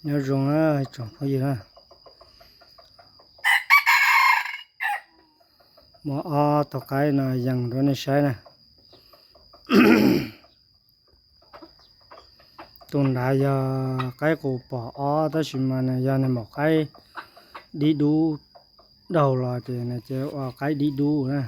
Nyob zoo na tsoom phooj ywg na, muab ob tug qaib no yees rau nej saib na. Tus nrad yog qaib qus pom ob, tab sis mas nws yog nws maum qaib dib dub daug los ces nws cia ua qaib dib dub na.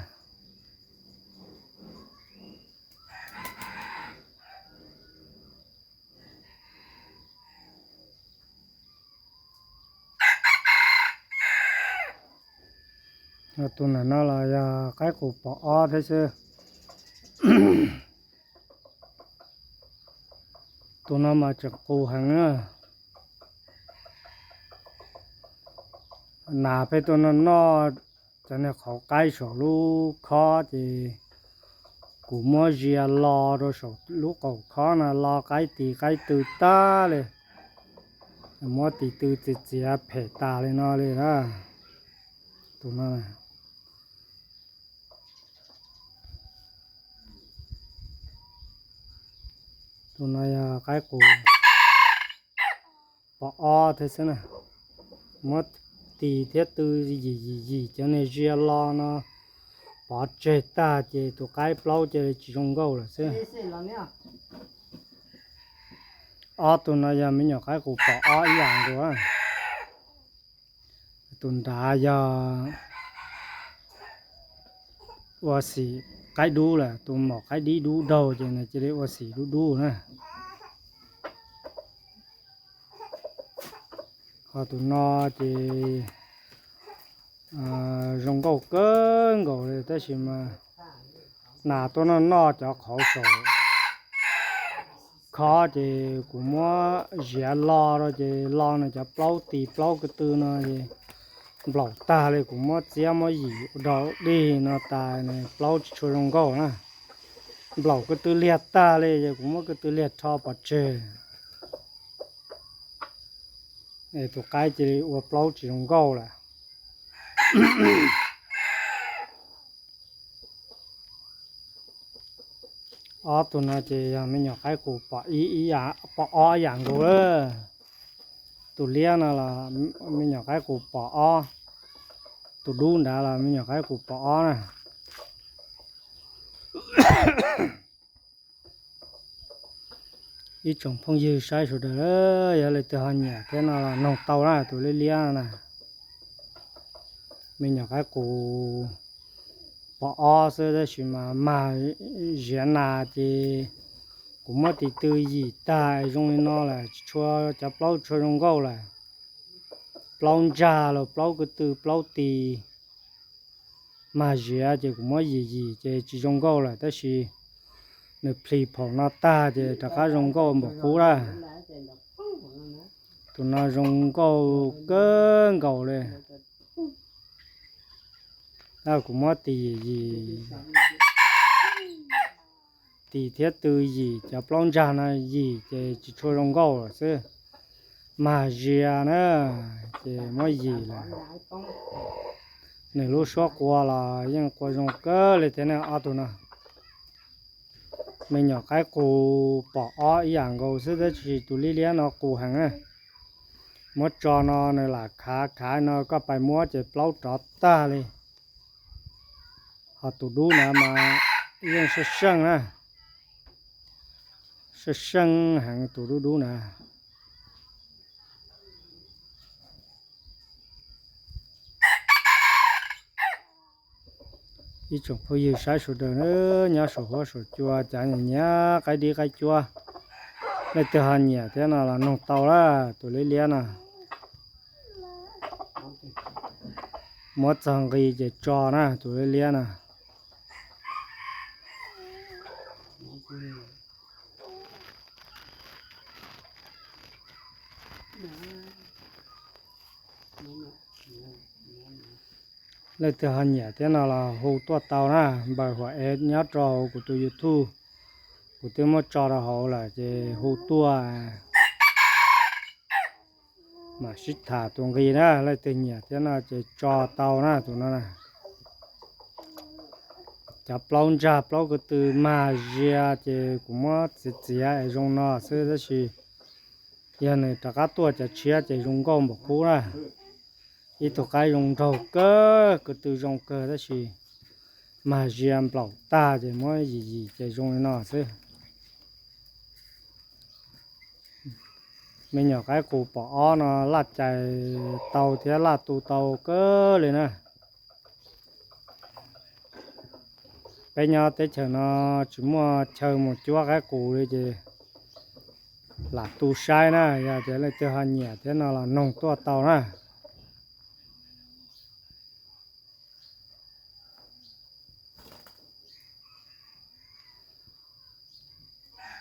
Tus ntawm no los yog qaib qus pom ob thiab xwb. Tus no mas tseem qus heev na. Nas pheej tuaj noj noj cov niag qhauv qaib saum lub khob ces kuv muab zia lo rau saum lub qaum khob no lo qaib tis qaib tw tag li. Muab tis tw txiav txiav phem tas li no li na. Tus no, tus no yog qaib qus pom ob thiab xwb na. Muab tis thiab tw yim yim yim cov niag zia lo no pov tseg tag ces tus qaib plaub cia li tsis zoo nkauj lawm xwb. Ob tug no yog me nyuam qaib qus pom ob ib yam nkaus. Tus nrad yog ua xim qaib dub lawm, tus maum qaib dib dub daug ces nws cia li ua xim dub dub na. Ho tus no ces zoo nkauj kawg nkaus li tab sis mas nas tuaj noj noj cov qhauv saum khob ces kuv muab ziav lo rau ces lo nws cov plaub tis plaub ko tw no es nplaum tag li, kuv muab txiab muab yim ua dog dig no tas nws plaub tsis tshua zoo nkauj na. Nplaum ko tw liag tag li ces kuv muab ko tw liag rho pov tseg es tus qaib cia li ua plaub tsis zoo nkauj lawm. Ob tug no ces yog me nyuam qaib qus pom ib, pom ob ib yam nkaus lawm. Tus liab no los me nyuam qaib qus pom ob, tus dub nrad los me nyuam qaib qus pom ob na. Ib tsoom phooj ywg saib sawv daws, yog leej twg ho nyiam thiab no los noog tau na, tus liab liab no na. Me nyuam qaib qus pom ob xwb tab sis mas mag ziav nas ces kuv muab tis tw yim tag zoo li no lawm tsis tshua, cov plaub tshua zoo nkauj lawm. Plaub ntsag los plaub ko tw plaub tis mag ziav ces kuv muab yim yim ces tsis zoo nkauj lawm tab sis nws plis phaum no tag ces rov qab zoo nkauj npaum qub lawm. Tus no zoo nkauj kawg nkaus li. Kuv muab tis yim yim, tis thiab tw yim, cov plaub ntsag no yim ces tsis tshua zoo nkauj lawm xwb. Mag ziav na, ces muab yim lawm. Nws lub suab qua los yeej qua zoo kawg li thiab ne ob tug no. Me nyuam qaib qus pom ob ib yam nkaus xwb tab sis tus liab liab no qus heev na. Muab tso no nws lam khav khav no koj pais muab ces plaub rov tag li. Ho tus dub na mas yeej seej seej na, seej seej heev tus dub dub na. Ib tsoom phooj ywg saib sawv daws nyob saum huab saum cua cav nyiam nyiam qaib dib qaib cuab, leej twg ho nyiam thiab no los noog tau lawm tus liab liab no. Muab txog nqi ces tso na tus liab liab no. Leej twg ho nyiam thiab no los hu tuaj tau na, npawb huam es nyob rau hauv kuv tus YouTube, kuv twb muab tso rau hauv lawm ces hu tuaj mam sib tham tus nqi na, leej twg nyiam thiab no ces tso tau na tus no na. Cov plaub ntsag plaub ko tw mag ziav ces kuv muab txiav txiav es zoo no xwb tab sis Yog nws rov qab tuaj cov tshiab ces zoo nkauj npaum qub na. Ib tug qaib zoo nraug kawg, ko tw zoo kawg tab sis mag zia nplaum tag ces muab yim yim ces zoo li no xwb. Me nyuam qaib qus pom ob no laj cais tau thiab laj tu tau kawg li na. Peb nyob teb chaws no tsis muaj chaw mus cuab qaib qus li ces lam tu saib na, yog tias leej twg ho nyiam thiab no los noog tuaj tau na.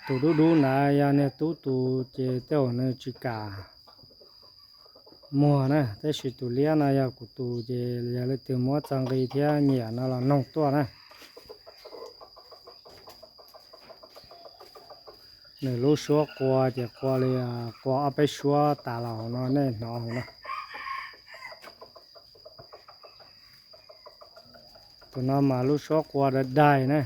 Tus dub dub ntawd yog niag tub tus ces tej zaum nws tsis kam muag na, tab sis tus liab no yog kuv tus ces yog leej twg muab txog nqi thiab nyiam no los noog tuaj na. Nws lub suab qua ces qua li, qua ob peb suab tas los hauv no nej hnov hauv no. Tus no mas lub suab qua daig daig na.